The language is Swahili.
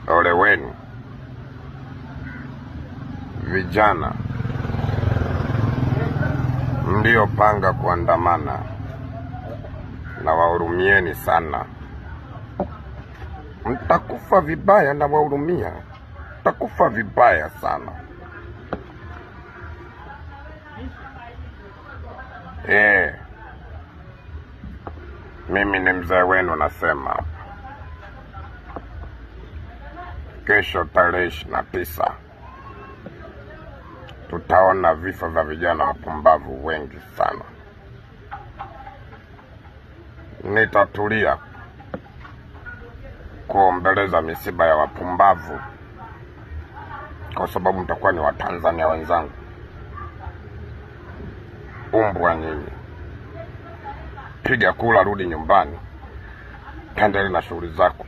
Ole wenu vijana mliopanga kuandamana, na wahurumieni sana. Mtakufa vibaya, na wahurumia, mtakufa vibaya sana. Mimi ni mzee wenu, nasema kesho tarehe 29 tutaona vifo vya vijana wapumbavu wengi sana. Nitatulia kuombeleza misiba ya wapumbavu kwa sababu mtakuwa ni Watanzania wenzangu. Umbwa nyinyi, piga kula, rudi nyumbani, kaendelee na shughuli zako.